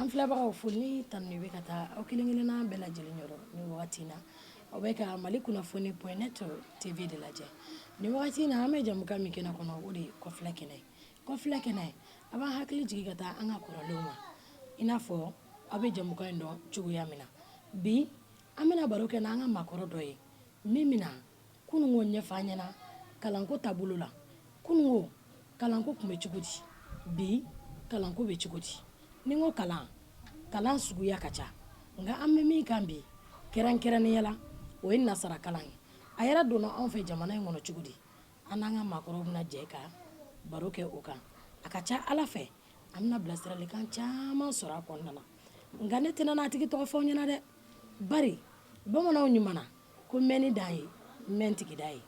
An filɛbagaw, foli ni tanuni bɛ ka taa aw kelen kelenna bɛɛ lajɛlen yɔrɔ nin wagati in na. Aw bɛ ka Mali kunnafoni point net TV de lajɛ nin wagati in na. An bɛ jamukan min kɛnɛ kɔnɔ, o de ye Kɔfilɛ kɛnɛ ye. Kɔfilɛ kɛnɛ, a b'an hakili jigin ka taa an ka kɔrɔlenw ma, i n'a fɔ aw bɛ jamukan in dɔn cogoya min na. Bi, an bɛna baro kɛ n'an ka maakɔrɔ dɔ ye min bɛna kununko ɲɛfɔ an ɲɛna kalanko taabolo la. Kununko kalanko tun bɛ cogo di? Bi kalanko bɛ cogo di? Ni n ko kalan, kalan suguya ka ca, nka an bɛ min kan bi kɛrɛnkɛrɛnnenya la, o ye nasara kalan ye. A yɛrɛ donna anw fɛ jamana in kɔnɔ cogo di? An n'an ka maakɔrɔw bɛna jɛ ka baro kɛ o kan. A ka ca Ala fɛ, an bɛna bilasiralikan caman sɔrɔ a kɔnɔna na. Nka ne tɛna n'a tigi tɔgɔ fɔ aw ɲɛna dɛ, bari bamananw ɲuman na ko mɛnni dan ye mɛn tigida ye.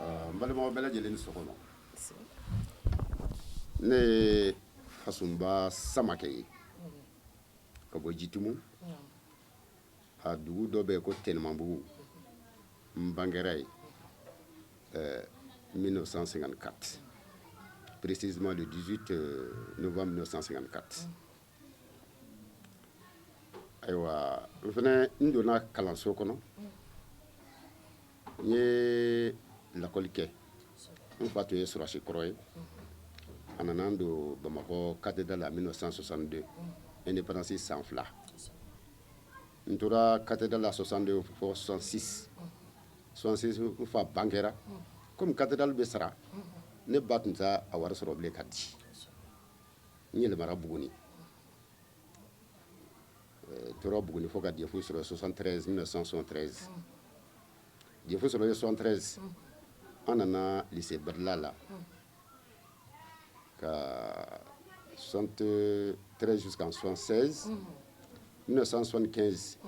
N balimaw bɛɛ lajɛlen ni sɔgɔma. Ne ye Fasunba Samakɛ ye ka bɔ Jitumu, a dugu dɔ bɛ yen ko Tɛnɛmanbugu. N bangera yen 1954, précisément le 18 novembre 1954. Ayiwa, n fana n donna kalanso kɔnɔ, n ye lakɔli kɛ. N fa tun ye sɔrɔdasi kɔrɔ ye. A nana n don Bamakɔ cathédrale la 1962, indépendance san 2. N tora cathédrale la 62 fo 66. 66, n fa bangera. Komi cathédrale bɛ sara, ne ba tun t'a a wari sɔrɔ bilen ka di. N yɛlɛmara Buguni, tora Buguni fo ka DEF sɔrɔ 73, 1973. DEF sɔrɔ 73, an nana lycée Badala la ka 73 jusqu'en 76. 1975,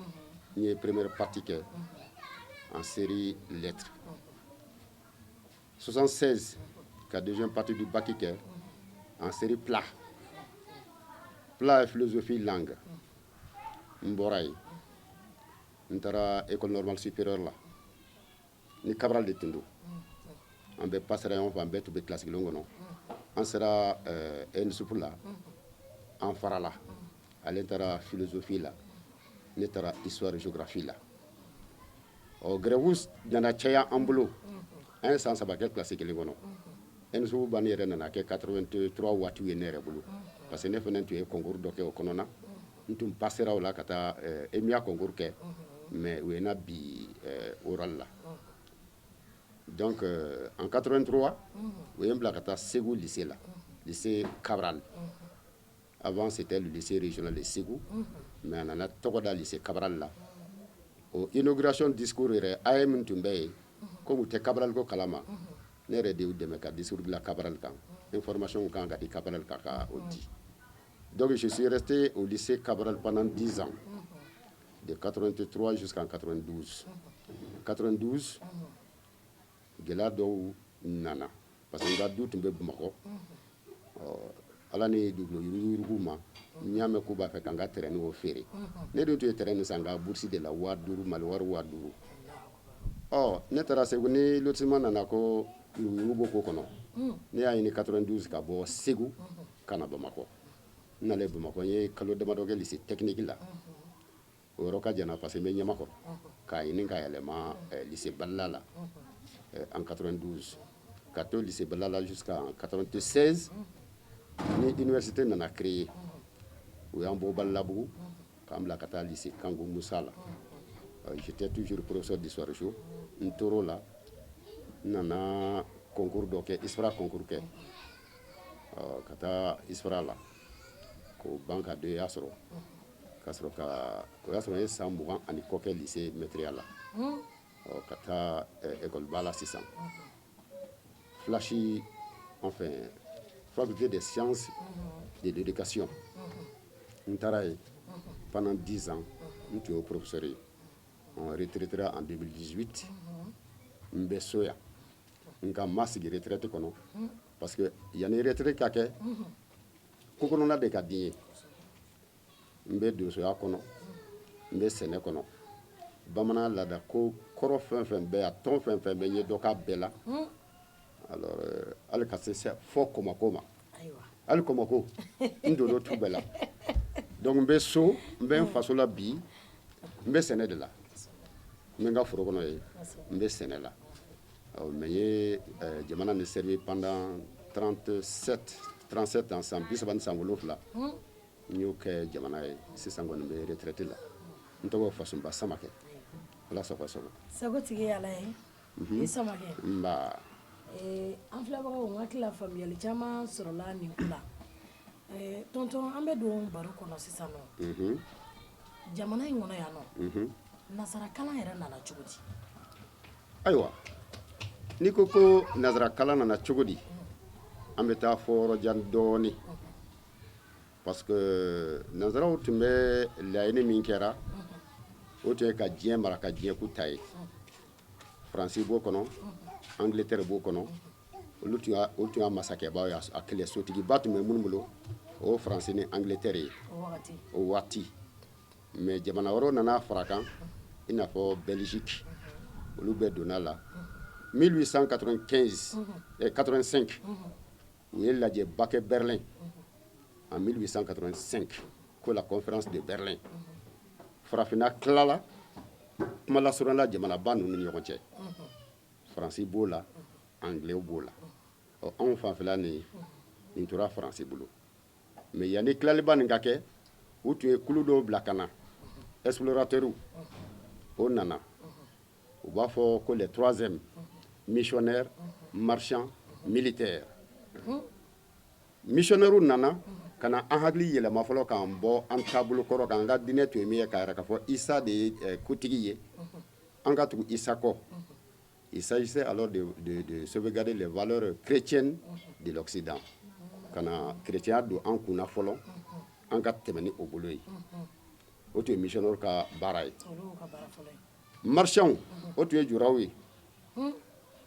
n ye première partie kɛ en série lettres. 76, ka deuxième partie du bac kɛ en série PLA. PLA ye philosophie langue. N bɔra yen, n taara École normale supérieure la ni Cabral de tun don. An bɛɛ passera ɲɔgɔn fɛ, an bɛɛ tun bɛ classe kelen kɔnɔ. An sera ENSUP la, an farala. Ale taara philosophie la, ne taara histoire géographie la. Ɔ, grève nana caya an bolo. An ye san 3 kɛ classe kelen kɔnɔ. ENSUP banni yɛrɛ nana kɛ 83 waatiw ye ne yɛrɛ bolo, parce que ne fana tun ye concours dɔ kɛ o kɔnɔ na. N tun passera o la ka taa EMIA concours kɛ, mais u ye na bi oral la. Donc en 83, u ye n bila ka taa Segu lycée la, lycée Cabral. Avant, c'était le lycée régional de Ségou, mais a nana tɔgɔ da lycée Cabral la. O inauguration discours yɛrɛ, AEM tun bɛ yen. Comme u tɛ Cabral ko kalama, ne yɛrɛ de y'u dɛmɛ ka discours dilan Cabral kan, information kan ka di Cabral kan, ka o di. Donc je suis resté au lycée Cabral pendant 10 ans, de 83 jusqu'en 92. 92, gɛlɛya dɔw nana, parce que n ka du tun bɛ Bamakɔ. Ɔ, Ala ni dugukolo yuruguyurugu ma, n y'a mɛn k'u b'a fɛ ka n ka terrain o feere. Ne dun tun ye terrain nin san n ka bourse de la, 5000, Mali wari 5000. Ɔ, ne taara Segu ni lotissement nana ko yuruguyurugu b'o ko kɔnɔ. Ne y'a ɲini 92 ka bɔ Segu ka na Bamakɔ. N nalen Bamakɔ, n ye kalo damadɔ kɛ lycée technique la. O yɔrɔ ka jan, parce que n bɛ Ɲamakɔrɔ, k'a ɲini ka yɛlɛma lycée Balila la en 92, ka to lycée Balila la jusqu'en 96. Ni université nana créer, u y'an bɔ Balilabugu k'an bila ka taa lycée Kanku Musa la. J'étais toujours professeur d'histoire géo. N tor'o la, n nana concours dɔ kɛ, ISPRA concours kɛ ka taa ISPRA la k'o ban ka DEA sɔrɔ, ka sɔrɔ ka o y'a sɔrɔ n ye san 20 ani kɔ kɛ lycée maîtrise la. Ɔ, ka taa école ba la sisan, flash, enfin faculté des sciences de l'éducation. N taara yen pendant 10 ans, n tun y'o professeur ye. En retraité en 2018, n bɛ so yan, nka n ma sigi retraite kɔnɔ, parce que yanni retraite ka kɛ, ko kɔnɔna de ka di n ye. N bɛ donsoya kɔnɔ, n bɛ sɛnɛ kɔnɔ, bamanan laada ko kɔrɔ fɛn fɛn bɛ yan, tɔn fɛn fɛn bɛ, n ye dɔ k'a bɛɛ la. Alors hali ka se fɔ kɔmako ma, hali kɔmako, n donn'o tu bɛɛ la. Donc n bɛ so, n bɛ n faso la bi, n bɛ sɛnɛ de la, n bɛ n ka foro kɔnɔ yen, n bɛ sɛnɛ la. Mais n ye jamana nin servi pendant 37 ans, san 37, n y'o kɛ jamana ye. Sisan kɔni, n bɛ retraite la. N tɔgɔ Fasunba Samakɛ. Ala sago sago. Sago tigi ye Ala ye. I Samakɛ. Nba. An filɛbagaw, n hakili la faamuyali caman sɔrɔla nin ko la. Tonton, an bɛ don baro kɔnɔ sisan nɔ. Jamana in kɔnɔ yan nɔ, nasarakalan yɛrɛ nana cogo di? Ayiwa, n'i ko ko nazarakalan nana cogo di, an bɛ taa fɔ yɔrɔ jan dɔɔnin, parce que nanzaraw tun bɛ laɲini min kɛra, o tun ye ka diɲɛ mara, ka diɲɛ k'u ta ye. Faransi b'o kɔnɔ, Angleterre b'o kɔnɔ, olu tun y'a olu tun y'a masakɛbaw ye. A kɛlɛ sotigiba tun bɛ minnu bolo, o ye Faransi ni Angleterre ye o waati. Mais jamana wɛrɛw nana fara kan, i n'a fɔ Belgique, olu bɛɛ donna la. 1895, 85, u ye lajɛba kɛ Berlin en 1885, ko la conférence de Berlin. Farafinna tilala kuma lasurunya jamanaba ninnu ni ɲɔgɔn cɛ. Faransi b'o la, Anglais b'o la. Ɔ, anw fanfɛla nin tora Faransi bolo. Mais yanni tilaliba nin ka kɛ, u tun ye kulu dɔw bila ka na, explorateurs. O nana, u b'a fɔ ko les trois M: missionnaires, marchands, militaires. Missionnaires nana ka na an hakili yɛlɛma fɔlɔ, k'an bɔ an taabolo kɔrɔ kan. An ka diinɛ tun ye min ye, k'a yɛrɛ k'a fɔ Isa de ye kotigi ye, an ka tugu Isa kɔ. Il s'agissait alors de sauvegarder les valeurs chrétiennes de l'Occident, ka na chrétien don an kunna fɔlɔ, an ka tɛmɛ ni o bolo ye. O tun ye missionnaire ka baara ye. Marchands, o tun ye juraw ye.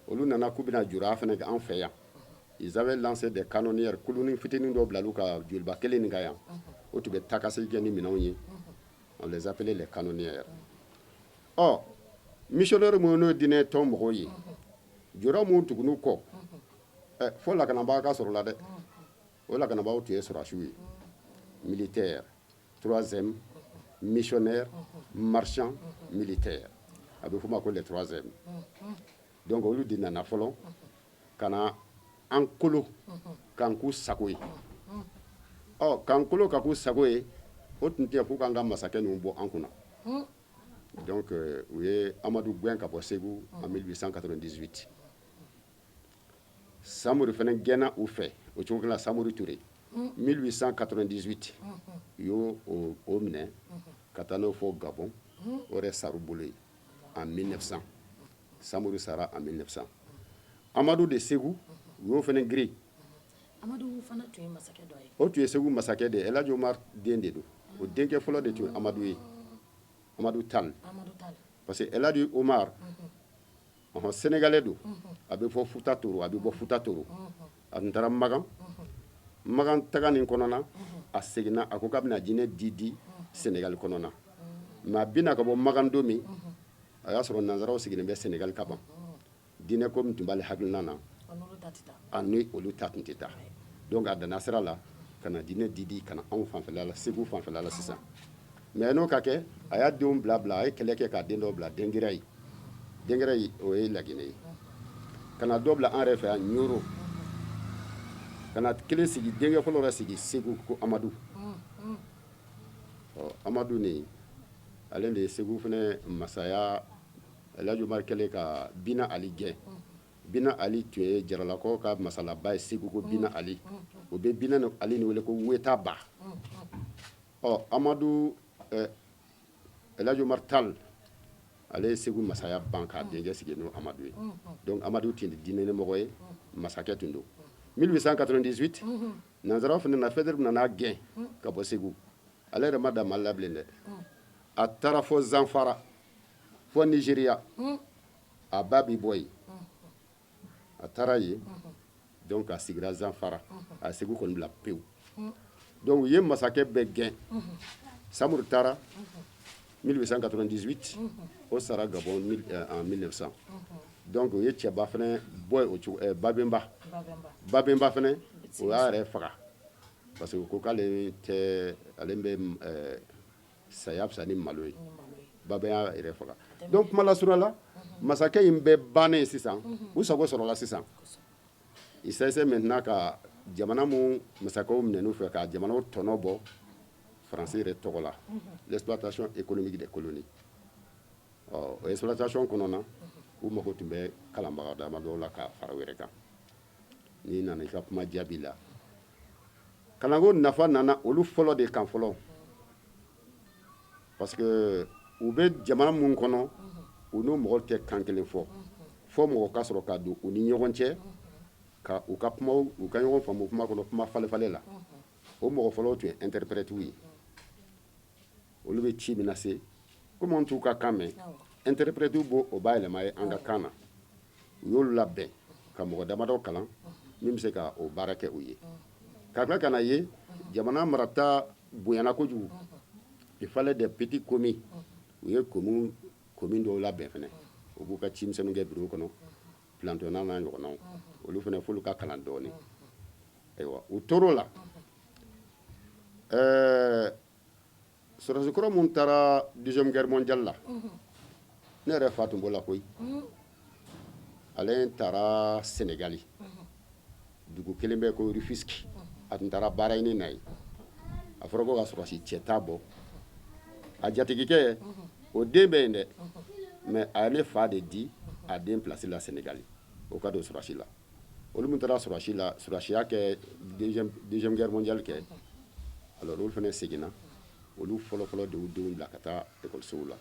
Olu nana k'u bɛna jura fana kɛ an fɛ yan. Ils avaient lancé des canonnières, kulunin fitinin dɔw bila ka joliba kelen nin kan yan. O tun bɛ taa ka segin kɛ ni minɛnw ye. On les appelait les canonnières. Ɔ, missionnaire minnu, n'o ye diinɛ tɔn mɔgɔw ye, jura minnu tugun'u kɔ, ɛ, fo lakanabaa ka sɔrɔ la dɛ. O lakanabaaw tun ye sɔrɔdasiw ye. Militaire, troisième, missionnaire, marchand, militaire, a bɛ f'o ma ko les trois M. Donc olu de nana fɔlɔ ka na an kolo k'an k'u sago ye. Ɔ, k'an kolo ka k'u sago ye, o tun tɛ f'u k'an ka masakɛ ninnu bɔ an kunna. Donc u ye Amadu gɛn ka bɔ Segu en 1898. Samori fana gɛnna u fɛ o cogo kelen na. Samori Ture, 1898, u y'o o minɛ ka taa n'o fɔ Gabon. O yɛrɛ sar'u bolo yen en 1900. Samori sara en 1900. Amadu de Segu, u y'o fana giri. Amadu fana tun ye masakɛ dɔ ye. O tun ye Segu masakɛ de ye. El Hadj Omar den de don. O denkɛ fɔlɔ de tun ye Amadu ye, Amadu Tal. Amadu Tal. Parce que El Hadj Omar, ɔhɔn, sénégalais don. A bɛ fɔ Futa Toro, a bɛ bɔ Futa Toro. A tun taara Magan. Magan taga nin kɔnɔna, a seginna, a ko k'a bɛna jinɛ di Sénégal kɔnɔna. Mais a bɛna ka bɔ Magan don min, a y'a sɔrɔ nanzaraw sigilen bɛ Sénégal ka ban. Diinɛ ko min tun b'ale hakilina na, a ni olu ta tun tɛ taa. Donc a danna sira la ka na diinɛ di ka na anw fanfɛla la, Segu fanfɛla la sisan. Mais n'o ka kɛ, a y'a denw bila bila, a ye kɛlɛ kɛ k'a den dɔw bila Dɛnkɛrɛ ye. Dɛnkɛrɛ ye, o ye Laginɛ ye. Ka na dɔ bila an yɛrɛ fɛ yan, Ɲoro. Ka na kelen sigi, denkɛ fɔlɔ yɛrɛ sigi Segu, ko Amadu. Ɔ, Amadu nin, ale de ye Segu fana masaya. El Hadj Omar kɛlen ka Bina Ali gɛn, Bina Ali tun ye Jaralakaw ka masalaba ye Segu, ko Bina Ali. O bɛ Bina Ali ni wele ko Wetaba. Ɔ, Amadu, El Hadj Omar Tal, ale ye Segu masaya ban k'a denkɛ sigi, n'o Amadu ye. Donc Amadu tun tɛ diinɛ mɔgɔ ye, masakɛ tun don. 1898, nanzaraw fana na, Faidherbe nana gɛn ka bɔ Segu. Ale yɛrɛ ma dan Mali la bilen dɛ, a taara fo Zanfara, fo Nigéria. A ba bi bɔ yen, a taara yen. Donc a sigira Zanfara, a Segu kɔni bila pewu. Donc u ye masakɛ bɛɛ gɛn. Samori taara 1898, o sara Gabon en 1900. Donc u ye cɛba fana bɔ yen o cogo, Babɛnba. Babɛnba fana, o y'a yɛrɛ faga parce que u ko k'ale tɛ, ale bɛ saya fisa ni malo ye. Babɛn y'a yɛrɛ faga. Donc kuma lasurunya la, masakɛ in bɛɛ bannen sisan, u sago sɔrɔla sisan. Il s'agissait maintenant ka jamana mun masakɛw minɛn'u fɛ, ka jamanaw tɔnɔ bɔ Faransi yɛrɛ tɔgɔ la, l'exploitation économique des colonies. Ɔ, o exploitation kɔnɔ na, u mago tun bɛ kalanbaga damadɔ la ka fara u yɛrɛ kan. N'i nana i ka kuma jaabi la, kalanko nafa nana olu fɔlɔ de kan fɔlɔ, parce que u bɛ jamana mun kɔnɔ, u n'u mɔgɔ tɛ kan kelen fɔ, fo mɔgɔ ka sɔrɔ ka don u ni ɲɔgɔn cɛ, ka u ka kumaw, u ka ɲɔgɔn faamu kuma kɔnɔ, kuma falen-falen la. O mɔgɔ fɔlɔ tun ye interprète ye. Olu bɛ ci min lase, komi an t'u ka kan mɛn, interprète b'o o bayɛlɛma ye an ka kan na. U y'olu labɛn ka mɔgɔ damadɔ kalan min bɛ se ka o baara kɛ u ye. Ka tila ka na ye jamana marata bonyana kojugu, il fallait des petits commis. U ye commune dɔw labɛn fɛnɛ, u b'u ka cimisɛnninw kɛ bureau kɔnɔ, planton n'a ɲɔgɔnnaw. Olu fɛnɛ, f'olu ka kalan dɔɔnin. Ayiwa, u tor'o la. Sɔrɔdasi kɔrɔ mun taara Deuxième Guerre mondiale la, ne yɛrɛ fa tun b'o la koyi. Ale taara Sénégali, dugu kelen bɛ ko Rufisque. A tun taara baara ɲini na yen. A fɔra ko ka sɔrɔdasi cɛ ta bɔ. A jatigikɛ, o den bɛ yen dɛ, mais a ye ne fa de di a den place la Sénégali, o ka don sɔrɔdasi la. Olu min taara sɔrɔdasi la, sɔrɔdasiya kɛ, Deuxième Guerre mondiale kɛ, alors olu fana seginna. Olu fɔlɔfɔlɔ de y'u denw bila ka taa ekɔlisow la.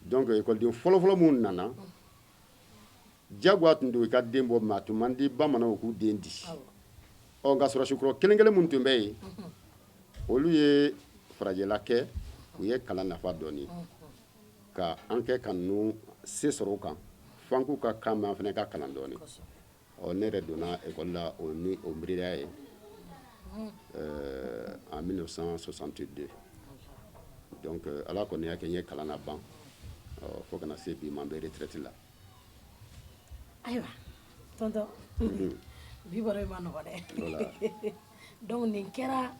Donc ekɔliden fɔlɔfɔlɔ minnu nana, jagoya tun don i ka den bɔ, mais a tun man di bamananw k'u den di. Ɔ, nka sɔrɔdasi kɔrɔ kelen kelen minnu tun bɛ yen, olu ye farajɛla kɛ, u ye kalan nafa dɔɔni ka an kɛ ka ninnu se sɔrɔ u kan, f'an k'u ka kan mɛn, an fana ka kalan dɔɔni. Ɔ, ne yɛrɛ donna ekɔli la o ni o miiriya ye en 1962. Donc Ala kɔni y'a kɛ n ye kalan na ban fo kana se bi ma, n bɛ retraite la. Ayiwa tonton, bi baro in ma nɔgɔ dɛ. Donc nin kɛra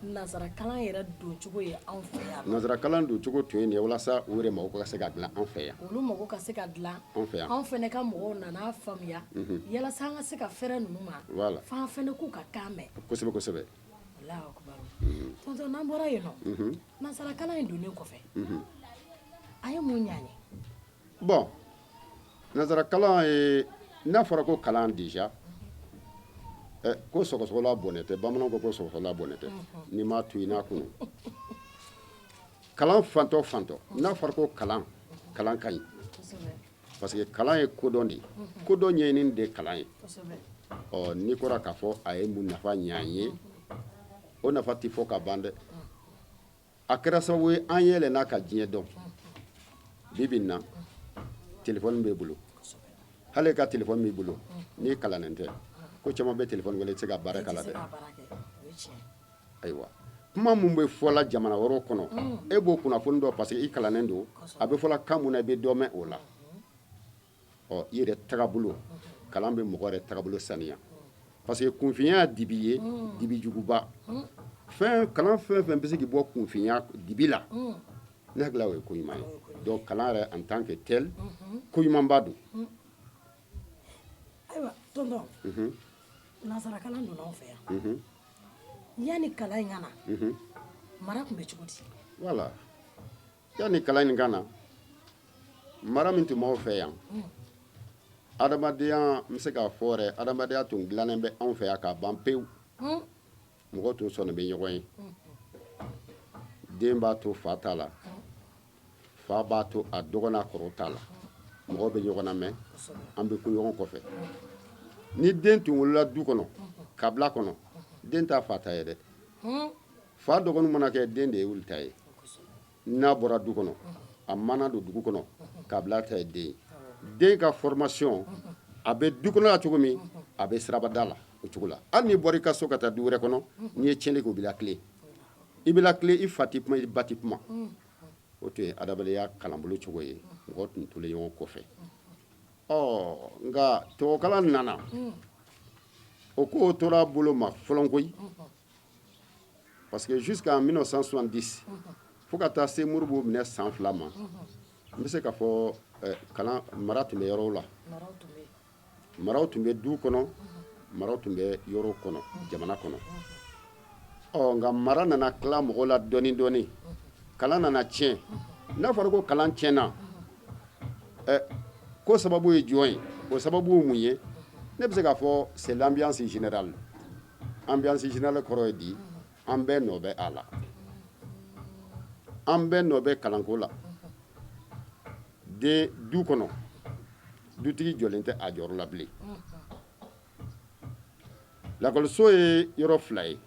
nansara kalan yɛrɛ don cogo ye anw fɛ yan. Nansara kalan don cogo tun ye nin ye, walasa u yɛrɛ mago ka se ka dilan an fɛ yan. Olu mago ka se ka dilan an fɛ yan. Anw fɛnɛ ka mɔgɔw nana faamuya, yalasa an ka se ka fɛrɛ ninnu ma, f'an fɛnɛ k'u ka kan mɛn. Kosɛbɛ kosɛbɛ. Alahu akubaru. Tonton, n'an bɔra yen nɔ, nansara kalan in donnen kɔfɛ, a ye mun ɲ'an ye? Bon, nansara kalan ye, n'a fɔra ko kalan déjà, ko sɔgɔsɔgɔla bɔnɛ tɛ. Bamananw ko ko sɔgɔsɔgɔla bɔnɛ tɛ, n'i m'a to i n'a kunu. Kalan fantɔ fantɔ, n'a fɔra ko kalan, kalan ka ɲi, parce que kalan ye kodɔn de ye, kodɔn ɲɛɲini de ye kalan ye. Ɔ, n'i kɔra k'a fɔ a ye mun nafa ɲɛ an ye, o nafa tɛ fɔ ka ban dɛ. A kɛra sababu ye an yɛlɛnna ka diɲɛ dɔn. Bi bi in na, téléphone b'e bolo, hali e ka téléphone b'i bolo, n'i kalannen tɛ, ko caman bɛ téléphone wele, i tɛ se ka baara k'a la dɛ. Ayiwa, kuma mun bɛ fɔla jamana wɛrɛw kɔnɔ, e b'o kunnafoni dɔn parce que i kalannen don. A bɛ fɔla kan mun na, i bɛ dɔ mɛn o la. Ɔ, i yɛrɛ tagabolo, kalan bɛ mɔgɔ yɛrɛ tagabolo saniya, parce que kunfinya ye dibi ye, dibi juguba. Fɛn kalan fɛn fɛn bɛ se k'i bɔ kunfinya dibi la, ne hakili la o ye ko ɲuman ye. Donc kalan yɛrɛ en tant que tel, ko ɲumanba don. Ayiwa tonton, nansara kalan donna anw fɛ yan. Yanni kalan in ka na, mara tun bɛ cogo di? Voilà, yanni kalan in ka na, mara min tun b'aw fɛ yan, adamadenya, n bɛ se k'a fɔ yɛrɛ, adamadenya tun dilannen bɛ anw fɛ yan k'a ban pewu. Mɔgɔw tun sɔnnen bɛ ɲɔgɔn ye. Den b'a to fa ta la, fa b'a to a dɔgɔ n'a kɔrɔ ta la. Mɔgɔw bɛ ɲɔgɔn na mɛn, an bɛ kun ɲɔgɔn kɔfɛ. Ni den tun wolola du kɔnɔ, kabila kɔnɔ, den t'a fa ta ye dɛ. Fa dɔgɔnin mana kɛ den de ye olu ta ye. N'a bɔra du kɔnɔ, a mana don dugu kɔnɔ, kabila ta ye den ye. Den ka formation a bɛ du kɔnɔ cogo min, a bɛ sirabada la o cogo la. Hali n'i bɔra i ka so ka taa du wɛrɛ kɔnɔ, n'i ye tiɲɛni kɛ, u b'i latilen, i bɛ latilen, i fa tɛ kuma, i ba tɛ kuma. O tun ye adamadenya kalanbolo cogo ye, mɔgɔ tun tolen ɲɔgɔn kɔfɛ. Ɔ nka tubabukalan nana, o ko tora bolo ma fɔlɔ koyi, parce que jusqu'en 1970, fo ka taa se Modibo minɛ san 2 ma, n bɛ se k'a fɔ kalan mara tun bɛ yɔrɔw la, maraw tun bɛ du kɔnɔ, maraw tun bɛ yɔrɔw kɔnɔ, jamana kɔnɔ. Ɔ nka mara nana tila mɔgɔw la dɔɔni dɔɔni, kalan nana tiɲɛ. N'a fɔra ko kalan tiɲɛna, ko sababu ye jɔn ye? O sababu ye mun ye? Ne bɛ se k'a fɔ c'est l'ambiance générale. Ambiance générale kɔrɔ ye di? An bɛɛ nɔ bɛ a la, an bɛɛ nɔ bɛ kalanko la. Den du kɔnɔ, dutigi jɔlen tɛ a jɔyɔrɔ la bilen. Lakɔliso ye yɔrɔ fila ye: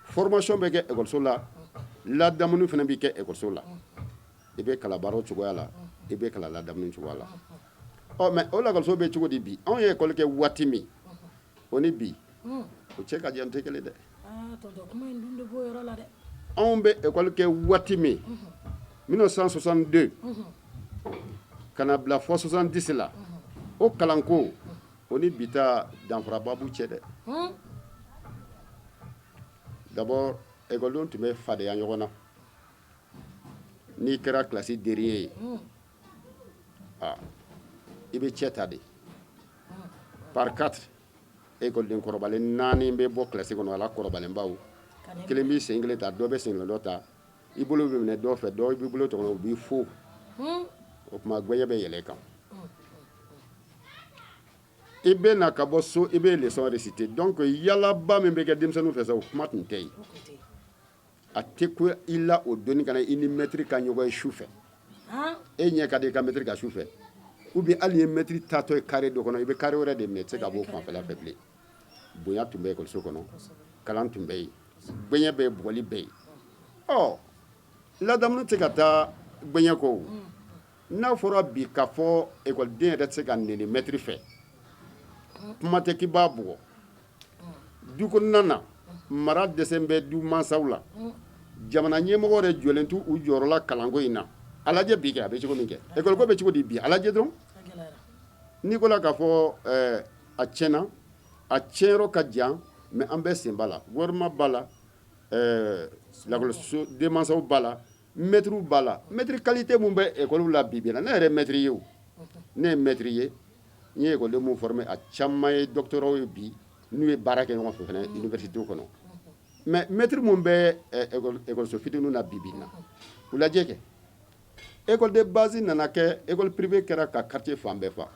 formation bɛ kɛ ekɔliso la, ladamuni fana bɛ kɛ ekɔliso la. I bɛ kalan baaraw cogoya la, i bɛ kalan ladamuni cogoya la. Ɔ mais o lakɔliso bɛ cogo di bi? Anw ye ekɔli kɛ waati min, o ni bi o cɛ ka jan, tɛ kelen dɛ. Anw bɛ ekɔli kɛ waati min, 1962 ka na bila fɔ 70 la, o kalanko, o ni bi ta, danfaraba b'u cɛ dɛ. D'abord, ekɔlidenw tun bɛ fadenya ɲɔgɔn na. N'i kɛra kilasi dernier ye, aa, i bɛ cɛ ta de par quatre. Ekɔliden kɔrɔbalen naani bɛ bɔ kilasi kɔnɔ, ala kɔrɔbalenbaw, kelen b'i sen kelen ta, dɔ bɛ sen kelen dɔ ta, i bolo bɛ minɛ dɔ fɛ, dɔ b'i bolo tɔgɔ, u b'i fo. O tuma gbɛɲɛ bɛ yɛlɛ kan. I bɛ na ka bɔ so, i bɛ leçon réciter. Donc yalaba min bɛ kɛ denmisɛnninw fɛ sa, o kuma tun tɛ yen. A tɛ ko i la o donni kana i ni maître ka ɲɔgɔn ye su fɛ, e ɲɛ ka di i ka maître ka su fɛ, ou bien hali ye maître taatɔ ye carré dɔ kɔnɔ, i bɛ carré wɛrɛ de minɛ, i tɛ se ka bɔ o fanfɛla fɛ bilen. Bonya tun bɛ ekɔliso kɔnɔ, kalan tun bɛ yen, gbɛɲɛ bɛ yen, bugɔli bɛ yen. Ɔ ladamuni tɛ ka taa gbɛɲɛ kɔ. O n'a fɔra bi k'a fɔ ekɔliden yɛrɛ tɛ se ka nɛni maître fɛ, kuma tɛ k'i b'a bugɔ. Du kɔnɔna na, mara dɛsɛ bɛ du mansaw la. Jamana ɲɛmɔgɔ yɛrɛ jɔlen t'u u jɔyɔrɔ la kalanko in na. A lajɛ bi kɛ, a bɛ cogo min kɛ, ekɔliko bɛ cogo di bi? A lajɛ dɔrɔn. N'i ko la k'a fɔ a tiɲɛna, a tiɲɛyɔrɔ ka jan, mais an bɛɛ sen b'a la. Gouvernement b'a la, lakɔliso denmansaw b'a la, maîtres b'a la. Maître qualité mun bɛ ekɔliw la bi bi in na, ne yɛrɛ ye maître ye, o ne ye maître ye, n ye ekɔliden mun formé, a caman ye doctorat ye bi, n'u ye baara kɛ ɲɔgɔn fɛ fɛnɛ université kɔnɔ. Mais maître mun bɛ ekɔliso fitininw na bi bi in na, u lajɛ kɛ. École de base nana kɛ école privée kɛra ka quartier fan bɛɛ fa.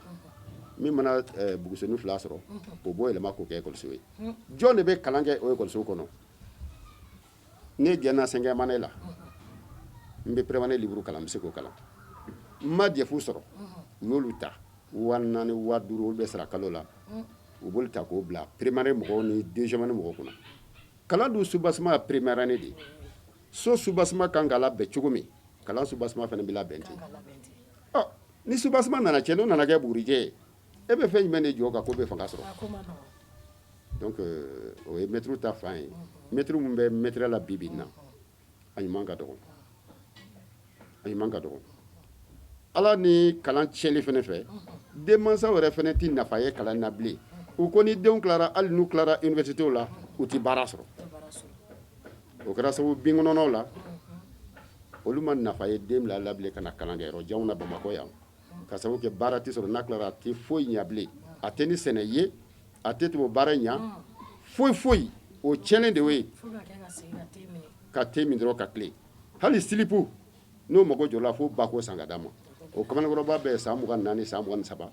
Min mana buguseni 2 sɔrɔ, o b'o yɛlɛma k'o kɛ ekɔliso ye. Jɔn de bɛ kalan kɛ o ekɔliso kɔnɔ? Ne gɛnna cinquième année la, n bɛ première année livre kalan, n bɛ se k'o kalan. N ma DEF sɔrɔ, u y'olu ta 4000, 5000, olu bɛ sara kalo la. U b'olu ta k'o bila première année mɔgɔw ni deuxième année mɔgɔw kunna. Kalan dun soubassement ye première année de ye. So soubassement kan ka labɛn cogo min, kalan soubassement fana bɛ labɛn ten. Ɔ ni soubassement nana tiɲɛ, n'o nana kɛ bugurijɛ ye, e bɛ fɛn jumɛn de jɔ kan k'o bɛ fanga sɔrɔ? Donc o ye maître ta fan ye. Maître mun bɛ maître la bi bi in na, a ɲuman ka dɔgɔ, a ɲuman ka dɔgɔ. Ala ni kalan tiɲɛli fana fɛ, denmansaw yɛrɛ fana tɛ nafa ye kalan na bilen. U ko ni denw tilara, hali n'u tilara université la, u tɛ baara sɔrɔ. O kɛra sababu binkɔnɔnaw la, olu ma nafa ye den bila la bilen ka na kalankɛyɔrɔ janw na Bamakɔ yan, ka sababu kɛ baara tɛ sɔrɔ. N'a tilara, a tɛ foyi ɲɛ bilen, a tɛ ni sɛnɛ ye, a tɛ tubabu baara ɲɛ foyi foyi. O tiɲɛnen de y'o ye, ka te min dɔrɔn ka tilen. Hali slip n'o mago jɔra, fo ba k'o san ka d'a ma. O kamalenkɔrɔba bɛɛ san 24, san 23,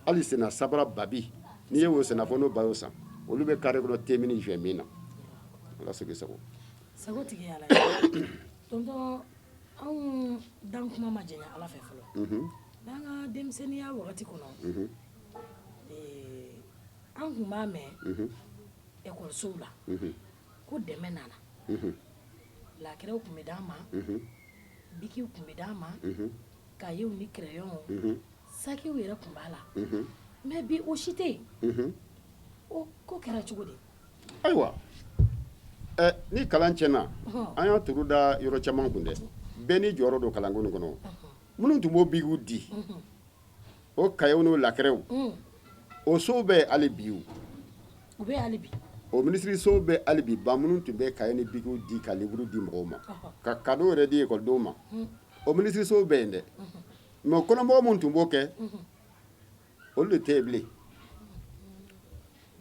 hali senna sabara babi, n'i ye o senna fɔ n'o ba y'o san, olu bɛ carré kɔnɔ te min fɛ min na. Ala sago sago. Sago tigi ala ye. Tonton, anw dan kuma ma jɛnya Ala fɛ fɔlɔ. N'an ka denmisɛnninya wagati kɔnɔ, an tun b'a mɛn ekɔlisow la. Ko dɛmɛ nana, lakɛrɛw tun bɛ d'an ma, bikiw tun bɛ d'an ma, kayew ni crayonw, sakiw yɛrɛ tun b'a la. Mais bi, o si tɛ yen. O ko kɛra cogo di? Ayiwa, ni kalan tiɲɛna, an y'a turu da yɔrɔ caman kun dɛ. Bɛɛ n'i jɔyɔrɔ don kalanko nin kɔnɔ. Minnu tun b'o bikiw di, o kayew n'o lakɛrɛw, o sow bɛ hali bi. O U bɛ hali bi. O minisirisow bɛ hali bi ban. Minnu tun bɛ kaye ni bikiw di, ka livre di mɔgɔw ma, ka cadeau yɛrɛ di ekɔlidenw ma, o minisirisow bɛ yen dɛ. Mais o kɔnɔmɔgɔ minnu tun b'o kɛ, olu de tɛ yen bilen.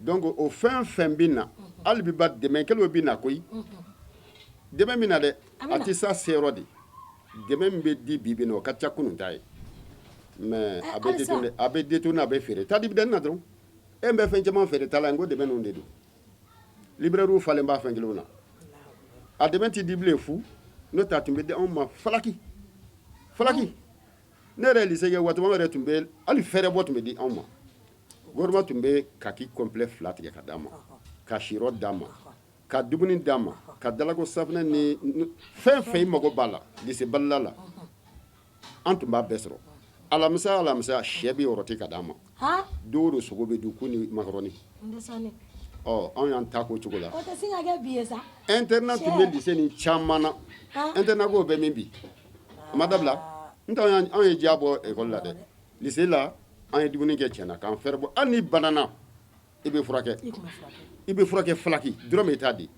Donc o fɛn fɛn bɛ na hali bi, ba dɛmɛ kɛlenw bɛ na koyi. Dɛmɛ bɛ na dɛ, a tɛ s'a seyɔrɔ de. Dɛmɛ min bɛ di bi bi in na, o ka ca kunun ta ye. Mais a bɛ détourné, a bɛ détourné, a bɛ feere. Taa dibidani na dɔrɔn, e bɛ fɛn caman feere ta la. N ko dɛmɛ ninnu de don. Librairie falen b'a fɛn kelenw na. A dɛmɛ tɛ di bilen fu. N'o tɛ, a tun bɛ di anw ma falaki falaki. Ne yɛrɛ lycée kɛ waati, anw yɛrɛ tun bɛ hali fɛrɛbɔ tun bɛ di anw ma. Gouvernement tun bɛ kaki complet fila tigɛ ka d'an ma, ka sirɔ d'an ma, ka dumuni d'an ma, ka dalako safunɛ ni fɛn fɛn i mago b'a la lycée balila la, an tun b'a bɛɛ sɔrɔ. Alamisa alamisa, sɛ bɛ rôti ka d'an ma. Don o don, sogo bɛ dun ku ni macaroni. Ɔ, anw y'an ta k'o cogo la. O tɛ sin ka kɛ bi ye sa. Internat tun bɛ lycée ni caman na. Internat ko bɛ min bi, a ma dabila. N tɛ anw ye diya bɔ école la dɛ. Lycée la, an ye dumuni kɛ tiɲɛna k'an fɛrɛ bɔ. Hali ni banana, i bɛ furakɛ, i bɛ furakɛ falaki dɔrɔn, i t'a di.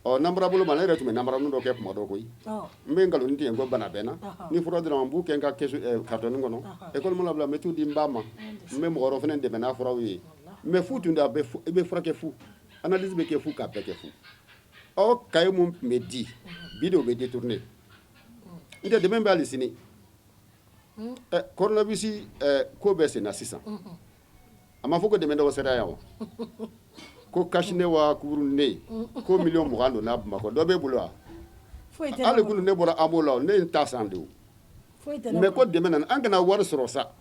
Ɔ, nanbara bolo ma, ne yɛrɛ tun bɛ nanbaranin dɔ kɛ kuma dɔ koyi. N bɛ nkalon tigɛ ko bana bɛ n na. Ni fura dɔrɔn, n b'u kɛ n ka kɛsu carton kɔnɔ. École mana bila, n bɛ t'u di n ba ma. N bɛ mɔgɔ wɛrɛ fana dɛmɛ n'a furaw ye. Mais fu tun tɛ. A bɛ i bɛ furakɛ fu, analyse bɛ kɛ fu, k'a bɛɛ kɛ fu. Ɔ, cahier mun tun bɛ di bi de, o bɛ détourné. N tɛ dɛmɛ bɛ hali sini. Coronavirus ko bɛ sen na sisan. A ma fɔ ko dɛmɛ dɔw sera yan wa? Ko cache-nez wa couvre-nez, ko miliyɔn 20 donna Bamakɔ. Dɔ b'e bolo wa? Hali kunun ne bɔra AMO la, ne ye n ta san de o. Mais ko dɛmɛ nana, an kana wari sɔrɔ sa.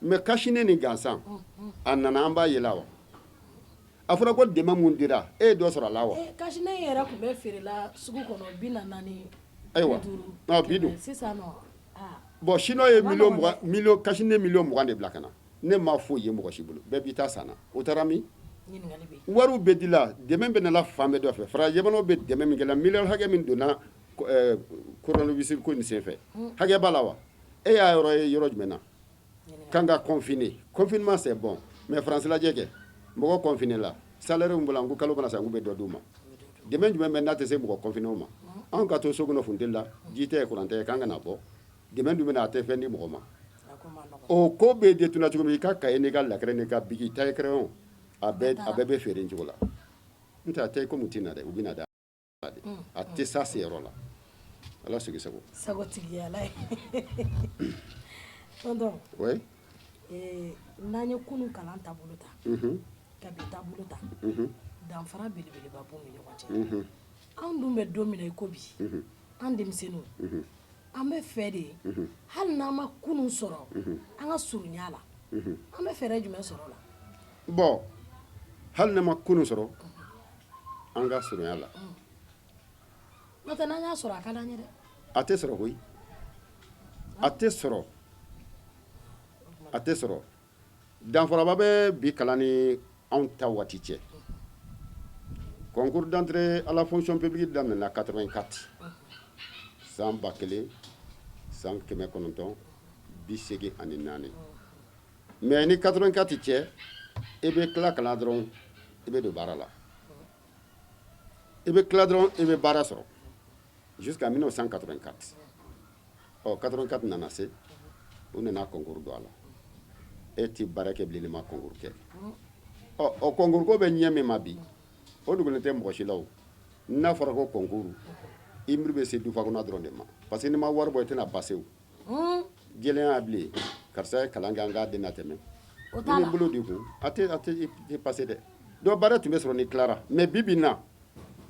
Mais cache-nez ni gansan, a nana, an b'a ye la wa? A fɔra ko dɛmɛ mun dira, e ye dɔ sɔrɔ a la wa? Cache-nez yɛrɛ tun bɛ feerela sugu kɔnɔ 40. Ayiwa, bi dun sisan nɔ. Bon, chinois ye miliyɔn 20, miliyɔn cache-nez miliyɔn 20 de bila ka na. Ne ma foyi ye mɔgɔ si bolo. Bɛɛ b'i ta san na. O taara min? Wariw bɛ di la, dɛmɛ bɛ nana fan bɛɛ dɔ fɛ. Farajɛ jamanaw bɛ dɛmɛ min kɛ la, miliyɔn hakɛ min donna coronavirus ko nin senfɛ, hakɛ b'a la wa? E y'a yɔrɔ ye yɔrɔ jumɛn na k'an ka confiner? Confinement, c'est bon, mais France lajɛ kɛ, mɔgɔ confiné la, salaire min bɔra, n ko kalo mana sa, n k'u bɛ dɔ d'u ma. Dɛmɛ jumɛn bɛ n'a tɛ se mɔgɔ confiné ma? Anw ka to so kɔnɔ funteni la, ji tɛ, courant tɛ, k'an kana bɔ. Dɛmɛ dun bɛ na, a tɛ fɛn di mɔgɔ ma. O ko bɛ détourné cogo min, i ka cahier n'i ka lakɛrɛ n'i ka bic, taille crayon, a bɛɛ bɛ feere cogo la. N tɛ a tɛ komi u tɛ na dɛ, u bɛ na dɛ, a tɛ s'a seyɔrɔ la. Ala sigi sago. Sago tigi Ala ye. Tonton. Oui. N'an ye kunun kalan taabolo ta ka bi taabolo ta, danfara belebeleba b'u ni ɲɔgɔn cɛ. Anw dun bɛ don min na i ko bi, an denmisɛnninw, an bɛ fɛ de, hali n'an ma kunun sɔrɔ, an ka surunya la. An bɛ fɛɛrɛ jumɛn sɔrɔ o la? Bon, hali n'an ma kunun sɔrɔ, an ka surunya la. N'o tɛ, n'an y'a sɔrɔ, a ka d'an ye dɛ. A tɛ sɔrɔ koyi, a tɛ sɔrɔ, a tɛ sɔrɔ. Danfaraba bɛ bi kalan ni anw ta waati cɛ. Concours d'entrée à la fonction publique daminɛna 84, san 1984. Mais ni 84 cɛ, i bɛ tila kalan dɔrɔn, i bɛ don baara la. I bɛ tila dɔrɔn, i bɛ baara sɔrɔ jusqu'à 1984. Ɔ, 84 nana se, u nana concours don a la. E tɛ baara kɛ bilen n'i ma concours kɛ. Ɔ, o concours ko bɛ ɲɛ min ma bi, o dogolen tɛ mɔgɔ si la. O n'a fɔra ko concours, i miiri bɛ se dufa kɔnɔ dɔrɔn de ma, parce que n'i ma wari bɔ, i tɛna passer. O jɛlenya bilen, karisa ye kalan kɛ, an k'a den natɛmɛ ni bolo di kun, a tɛ i tɛ passer dɛ. Donc baara tun bɛ sɔrɔ ni tilara. Mais bi bi in na,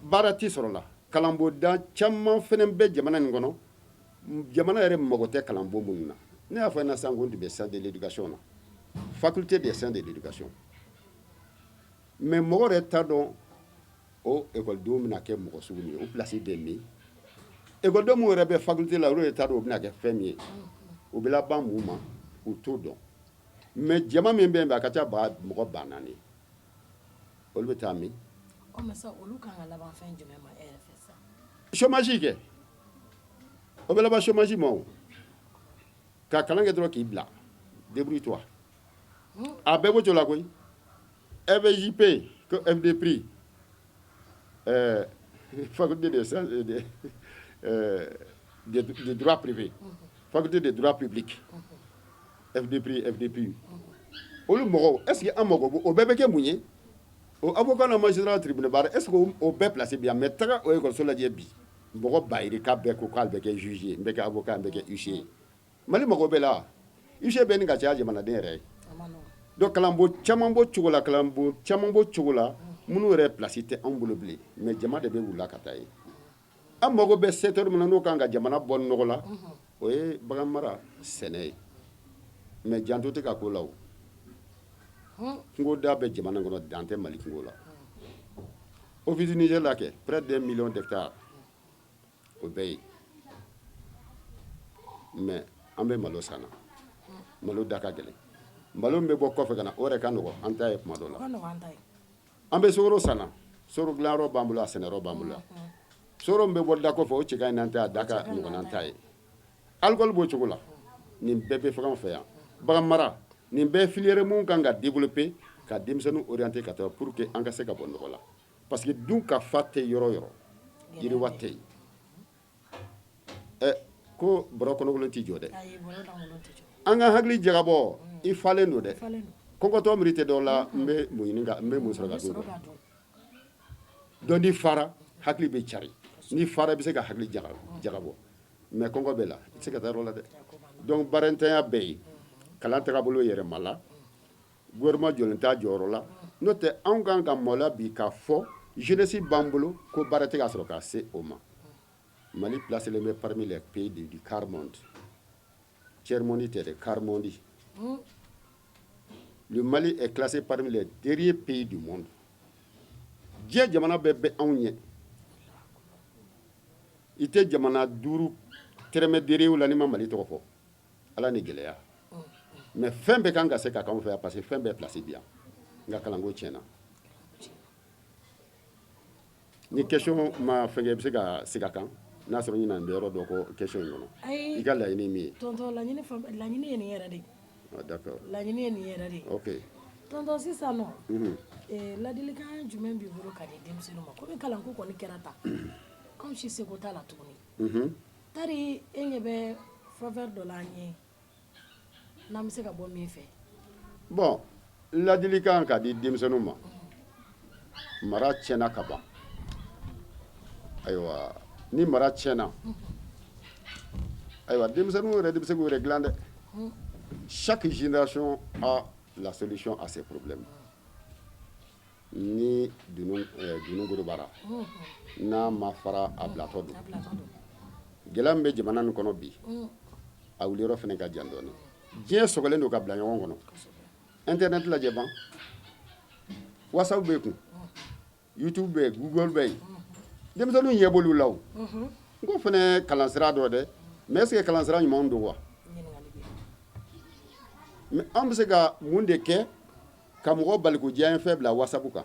baara tɛ sɔrɔ la. Kalanbonda caman fana bɛ jamana nin kɔnɔ, jamana yɛrɛ mago tɛ kalanbon minnu na. Ne y'a fɔ ɲɛna sisan ko n tun bɛ sciences de l'éducation na, faculté des sciences de l'éducation. Mais mɔgɔ yɛrɛ t'a dɔn. O ekɔlidenw bɛna kɛ mɔgɔ sugu min ye, o place bɛ min? Ekɔlidenw minnu yɛrɛ bɛ faculté la, olu yɛrɛ t'a dɔn u bɛna kɛ fɛn min ye, u bɛ laban mun ma, u t'o dɔn. Mais jama min bɛ yen bi, a ka ca ba mɔgɔ 4000, olu bɛ taa min? Ɔ, mais sa, olu kan ka laban fɛn jumɛn ma e yɛrɛ fɛ sisan? Chômage kɛ, o bɛ laban chômage ma. O ka kalan kɛ dɔrɔn k'i bila, débrouille toi, a bɛɛ b'o cogo la koyi. FJP ko FDPRI, faculté de sciences de droit privé, faculté de droit public, FDPRI, FDPU, olu mɔgɔw, est ce que an mago b'o o bɛɛ bɛ kɛ mun ye? O avocat na magistrat, tribunal baara, est ce que o bɛɛ place bi yan? Mais taga o école lajɛ bi, mɔgɔ ba yirika bɛɛ ko k'ale bɛ kɛ juge ye, n bɛ kɛ avocat, n bɛ kɛ huissier ye. Mali mago bɛɛ la, huissier bɛ nin ka caya jamanaden yɛrɛ ye. A ma nɔgɔn. Donc kalanbo caman b'o cogo la, kalanbo caman b'o cogo la, minnu yɛrɛ place tɛ anw bolo bilen, mais jama de bɛ wula ka taa ye. An mago bɛ secteur min na, n'o kan ka jamana bɔ nɔgɔ la, o ye bagan mara, sɛnɛ ye. Mais janto tɛ ka k'o la. O kungoda bɛ jamana kɔnɔ, dan tɛ Mali kungo la. Office Niger la kɛ, près d'un million d'hectares, o bɛɛ ye. Mais an bɛ malo san na, malo da ka gɛlɛn. Malo min bɛ bɔ kɔfɛ ka na, o yɛrɛ ka nɔgɔn an ta ye tuma dɔ la. O ka nɔgɔn an ta ye. An bɛ sukaro san na, sukaro dilanyɔrɔ b'an bolo, a sɛnɛyɔrɔ b'an bolo yan. Sukaro min bɛ bɔ da kɔfɛ, o cɛ ka ɲi n'an ta ye, a da ka nɔgɔn n'an ta ye. Alcool b'o cogo la. Nin bɛɛ bɛ fɛn fɛ yan. Bagan mara, nin bɛɛ filière mun kan ka développer, ka denmisɛnninw orienter ka taa pour que an ka se ka bɔ nɔgɔ la, parce que dun ka fa tɛ yɔrɔ yɔrɔ, yiriwa tɛ yen. Ɛ, ko bɔrɔ kɔnɔkolon tɛ jɔ dɛ. Ayi, bɔrɔ lankolon tɛ jɔ. An ka hakili jagabɔ, i falen don dɛ. Falen don. Kɔngɔtɔ miiri tɛ dɔw la. N bɛ mun ɲini ka n bɛ mun sɔrɔ ka N bɛ dun? Sɔrɔ k'a dun. Donc n'i fara, hakili bɛ cari. N'i fara, i bɛ se ka hakili jagabɔ, mais kɔngɔ bɛ la, i tɛ se ka taa yɔrɔ la dɛ. Donc baarantanya bɛ yen, kalan tagabolo yɛlɛma la, gouvernement jɔlen t'a jɔyɔrɔ la. N'o tɛ, anw kan ka maloya bi k'a fɔ jeunesse b'an bolo ko baara tɛ ka sɔrɔ ka se o ma. Mali placé bɛ parmi les pays du quart monde, tiers monde tɛ dɛ, quart monde. Le Mali est classé parmi les derniers pays du monde. Diɲɛ jamana bɛɛ bɛ anw ɲɛ. I tɛ jamana duuru tɛrɛmɛ derew la n'i ma Mali tɔgɔ fɔ. Ala ni gɛlɛya, mais fɛn bɛɛ kan ka se ka k'anw fɛ yan, parce que fɛn bɛɛ place bi yan. Nka kalanko tiɲɛna. Ni question ma fɛn kɛ, i bɛ se ka segin a kan n'a sɔrɔ ɲinan bɛ yɔrɔ dɔ kɔ question in kɔnɔ. Ayi. I ka laɲini ye min ye. Tonton, laɲini laɲini ye nin yɛrɛ de ye. Ah, d'accord. Laɲini ye nin yɛrɛ de ye. Ok. Tonton, sisan nɔ, ladilikan jumɛn b'i bolo ka di denmisɛnninw ma, komi kalanko kɔni kɛra tan, anw si seko t'a la tuguni? Tari e ɲɛ bɛ faveur dɔ la an ye, n'an bɛ se ka bɔ min fɛ? Bon, ladilikan ka di denmisɛnninw ma, mara tiɲɛna ka ban. Ayiwa, ni mara tiɲɛna, ayiwa, denmisɛnninw yɛrɛ de bɛ se k'u yɛrɛ dilan dɛ. Chaque génération a la solution à ses problèmes. Ni dunu dunu gorobara n'a ma fara, a bilatɔ don. A bilatɔ don. Gɛlɛya min bɛ jamana nin kɔnɔ bi, a wuliyɔrɔ fana ka jan dɔɔnin. Diɲɛ sɔgɔlen don ka bila ɲɔgɔn kɔnɔ. Internet lajɛ ban, WhatsApp bɛ kun, YouTube bɛ yen, Google bɛ yen, denmisɛnninw ɲɛ b'olu la. O n ko fana kalansira dɔ dɛ, mais est ce que kalansira ɲumanw don wa? Ɲininkali bɛ yen. Mais an bɛ se ka mun de kɛ ka mɔgɔ bali k'u diya fɛn bila WhatsApp kan?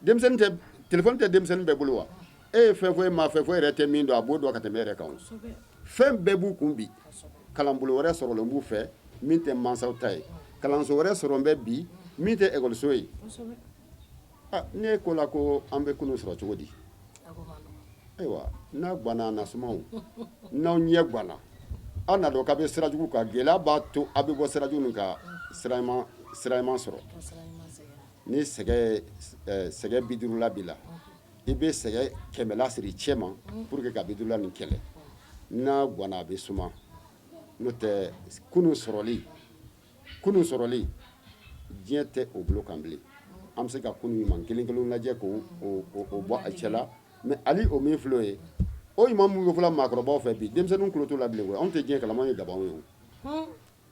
Denmisɛnnin tɛ, téléphone tɛ denmisɛnnin bɛɛ bolo wa? E ye fɛn fɔ, e ma fɛn fɔ, e yɛrɛ tɛ min dɔn, a b'o dɔn ka tɛmɛ e yɛrɛ kan. O fɛn bɛɛ b'u kun bi. Kalanbolo wɛrɛ sɔrɔlen b'u fɛ min tɛ mansaw ta ye, kalanso wɛrɛ sɔrɔ bɛ bi min tɛ ekɔliso ye. Ne ko la ko an bɛ kunun sɔrɔ cogo di? Ayiwa, n'a ganna na sumaw, n'aw ɲɛ ganna, aw n'a dɔn k'a bɛ sira jugu kan, gɛlɛya b'a to a bɛ bɔ sira jugu nin ka sira ɲuman sɔrɔ. Ni sɛgɛ sɛgɛ 50la b'i la, i bɛ sɛgɛ 100la siri cɛ ma pour que ka 50la nin kɛlɛ. N'a ganna, a bɛ suma. N'o tɛ, kunun sɔrɔli, diɲɛ tɛ o bolo kan bilen. An bɛ se ka kunun ɲuman kelen kelen lajɛ k'o o bɔ a cɛ la. Mais hali o min filɛ o ye, o ɲuman min bɛ fɔla maakɔrɔbaw fɛ bi, denmisɛnninw tulo t'o la bilen koyi. Anw tɛ diɲɛ kalama, anw ye gabanw ye. O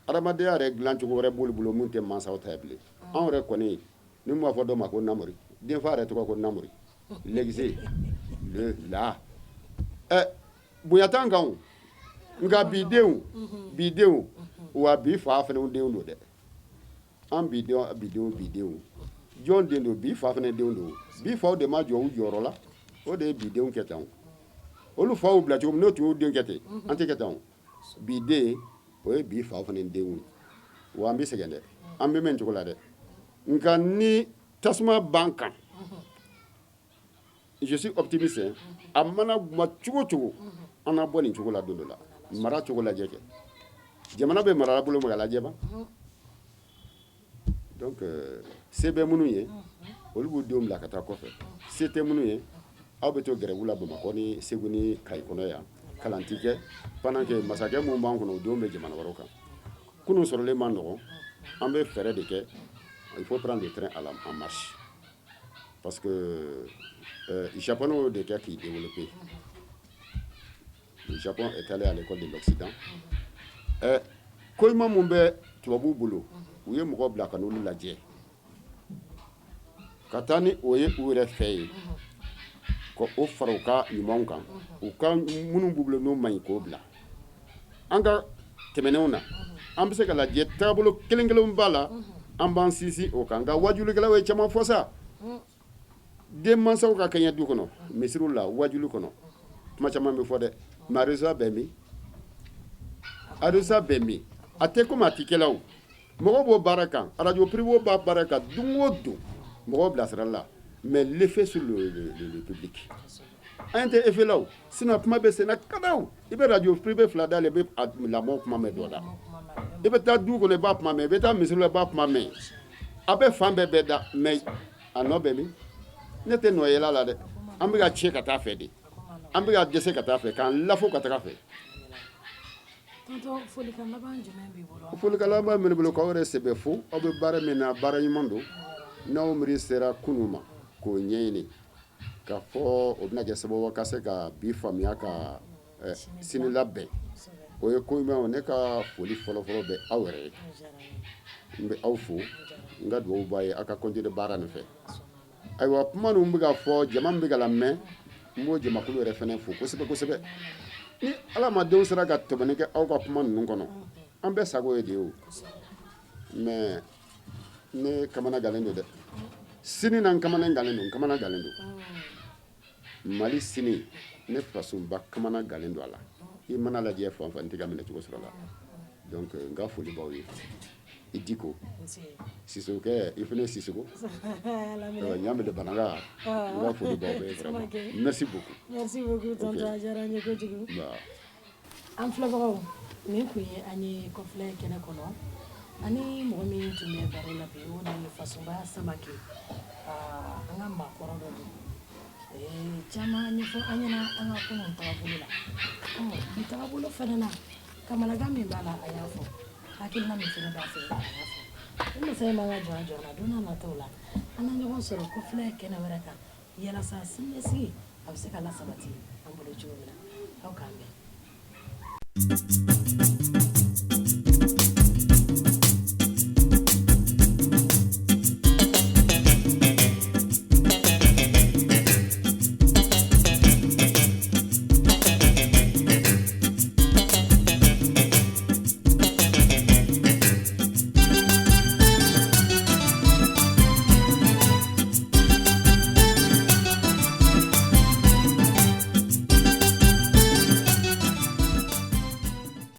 adamadenya yɛrɛ dilancogo wɛrɛ b'olu bolo mun tɛ mansaw ta ye bilen. Anw yɛrɛ kɔni, ni mun b'a fɔ dɔ ma ko namori. Denfa yɛrɛ tɔgɔ ko Namori, l'exé, le la. Ɛ, bonya t'an kan o. Nka bi denw, bi denw, wa bi fa fana denw don dɛ. An bi denw, bi denw, bi denw, jɔn den don? Bi fa fana denw don. Bi faw de ma jɔ u jɔyɔrɔ la, o de ye bi denw kɛ tan. Olu faw bila cogo min, n'o tun y'u den kɛ ten, an tɛ kɛ tan o. Bi den, o ye bi fa fana denw ye. Wa an bɛ sɛgɛn dɛ, an bɛ mɛn cogo la dɛ. Nka ni tasuma b'an kan, je suis optimiste hein, a mana ma cogo cogo, an na bɔ nin cogo la don dɔ la. Mara cogo lajɛ kɛ, jamana bɛ mara bolo ma ka lajɛ ban. Donc se bɛ minnu ye, olu b'u denw bila ka taa kɔfɛ. Se tɛ minnu ye, aw bɛ to gɛrɛbu la Bamakɔ ni Segu ni Kayi kɔnɔ yan. Kalan ti kɛ pendant que masakɛ minnu b'an kɔnɔ, o denw bɛ jamana wɛrɛw kan. Kunun sɔrɔlen ma nɔgɔn, an bɛ fɛɛrɛ de kɛ. Il faut prendre le train en marche, parce que Japonais y'o de kɛ k'i développer. Le Japon est allé à l'école de l'Occident. Ko ɲuman mun bɛ tubabuw bolo, u ye mɔgɔ bila ka n'olu lajɛ ka taa ni o ye u yɛrɛ fɛ yen, ka o fara u ka ɲumanw kan, u ka minnu b'u bolo n'o man ɲi, k'o bila. An ka tɛmɛnenw na, an bɛ se ka lajɛ taabolo kelen kelenw b'a la, an b'an sinsin o kan. Nka wajulikɛlaw ye caman fɔ sa, denmansaw ka kɛɲɛ du kɔnɔ, misiriw la, wajuli kɔnɔ, kuma caman bɛ fɔ dɛ. Mais a résultat bɛ min? A résultat bɛ min? A tɛ komi a ti kɛla o. Mɔgɔw b'o baara kan, radio privé b'a baara kan don o don, mɔgɔw bilasirali la, mais l'effet sur le public, an tɛ effet la o. Sinon kuma bɛ senna kadaw. I bɛ radio privé fila dayɛlɛ, i bɛ lamɔ kuma mɛn dɔ la. I bɛ taa du kɔnɔ, i b'a kuma mɛn. I bɛ taa misiri la, i b'a kuma mɛn. A bɛ fan bɛɛ bɛɛ da, mais a nɔ bɛ min? Ne tɛ nɔ yɛlɛ la dɛ. An bɛ ka tiɲɛ ka taa fɛ de, an bɛ ka dɛsɛ ka taa fɛ, k'an lafo ka taga fɛ. Tonton, folikan laban jumɛn b'i bolo? Folikan laban bɛ ne bolo k'aw yɛrɛ sɛbɛ fo. Aw bɛ baara min na, baara ɲuman don. N'aw miiri sera kunun ma k'o ɲɛɲini ka fɔ, o bɛna kɛ sababu ka se ka bi faamuya ka sini labɛn. O ye ko ɲuman ye. Ne ka foli fɔlɔfɔlɔ bɛ aw yɛrɛ ye. N bɛ aw fo, n ka dugawu b'a ye aw ka continuer baara nin fɛ. Ayiwa, kuma ninnu bɛ ka fɔ, jama min bɛ ka lamɛn, n b'o jamakulu yɛrɛ fana fo kosɛbɛ kosɛbɛ. Ni Ala ma denw sera ka tɛmɛni kɛ aw ka kuma ninnu kɔnɔ, an bɛɛ sago ye de ye o. Mais ne kamana galen don dɛ. Sini na, n kamana galen don, n kamana galen don. Mali sini, ne fasoba kamana galen don a la. I mana lajɛ fan fan, n tɛ ka minɛ cogo sɔrɔ la. Donc n ka foli b'aw ye. I Diko Sisokɛ, i fana Sisoko Ɲamele Bananga, n ka foli b'aw bɛɛ vraiment. Merci beaucoup. Merci beaucoup, tonton, a diyara n ye kojugu. An filɛbagaw, nin kun ye an ye kɔfilɛ kɛnɛ kɔnɔ ani mɔgɔ min tun bɛ baro la bi, o de ye Fasunba Samake. An ka maakɔrɔ dɔ don, caman ɲɛfɔ an ɲɛna an ka kunun tagabolo la. Bi tagabolo fana na, kamanagan min b'a la, a y'a fɔ. Hakilina min fana b'a fɛ, a y'a fɔ. Ni masa in m'an ka jɔ a jɔ la, don n'a nataw la, an na ɲɔgɔn sɔrɔ kɔfilɛ kɛnɛ wɛrɛ kan, yalasa siniɲɛsigi a bɛ se ka lasabati an bolo cogo min na. Aw k'an bɛn.